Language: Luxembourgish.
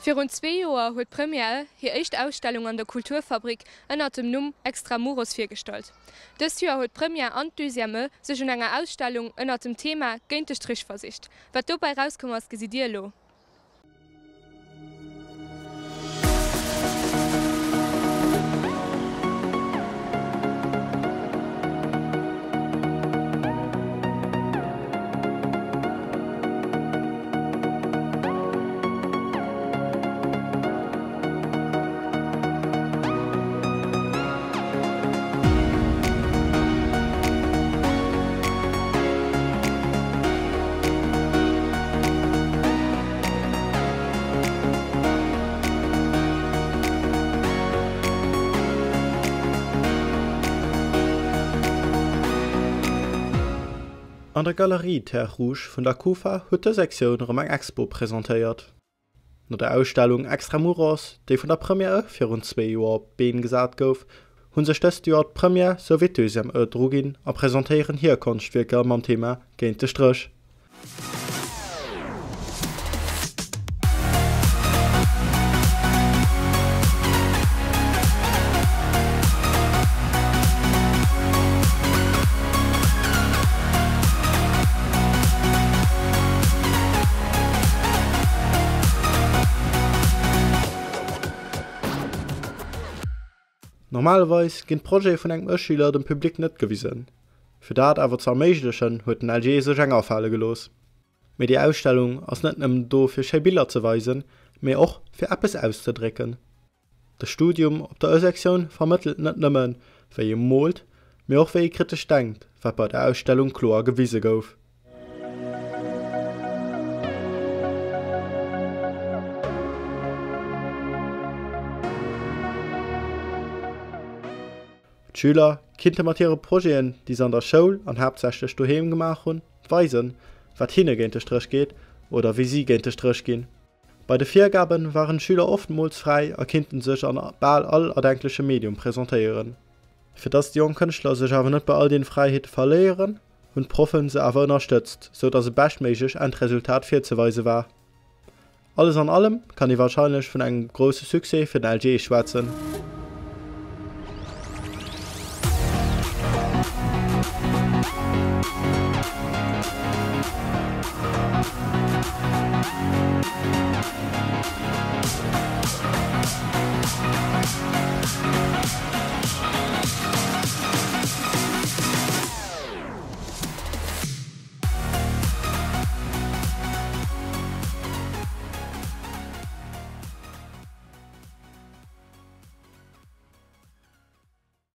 Virun zwee Joer huet d'Première E hir éischt Ausstellung an der Kulturfabrik ënnert dem Numm Extramuros virgestallt. Dëst Joer huet d'Première an d'Deuxième E sech un enger Ausstellung ënnert dem Thema Géint de Strich versicht. Wat dobäi rauskomm ass, gesitt Dir elo. An der Galerie Terres Rouges vun der Kufa huet dës Sektioun erëm eng Expo presentéiert. No der Ausstellung Extramuros, déi vun der Première E virun zwee Joer op d'Been gesat gouf, hu sech dëst Joer d'Première souwéi d'Deuxième E druginn a presentéieren hir Konschtwierker mam Thema Géint de Stréch. Normalerweis ginn d'Projete vun engem Ë-Schüler dem Public net gewisen. Fir dat awer ze erméiglechen, huet den LG sech eng afale gelooss. Mee déi Ausstellung ass net nëmmen do fir schéi Biller ze weisen, mee och fir eppes auszedrécken. De Studium op der Ë-Sektioun vermëttelt net nëmmen, wéi ee moolt, mee och wéi ee kritesch denkt, wat bei der Ausstellung kloer gewise gouf. D'Schüler kinnte mat hire Projeten, déi se an der Schoul an haaptsächlech doheem gemaach hunn, weisen, wat hinne géint de Stréch geet oder wéi si géint de Stréch ginn. Bei de Virgaben waren d'Schüler oftmools fräi a kinnten sech an bal all erdenklechem Medium presentéieren. Fir dass déi jonk Kënschtler sech awer net bei all deene Fräiheete verléieren, hunn d'Proffen se awer ënnerstëtzt, sou dass e beschtméiglech Endresultat virzeweise war. Alles an allem kann ee warscheinlech vun engem grousse Succès fir den LG schwätzen.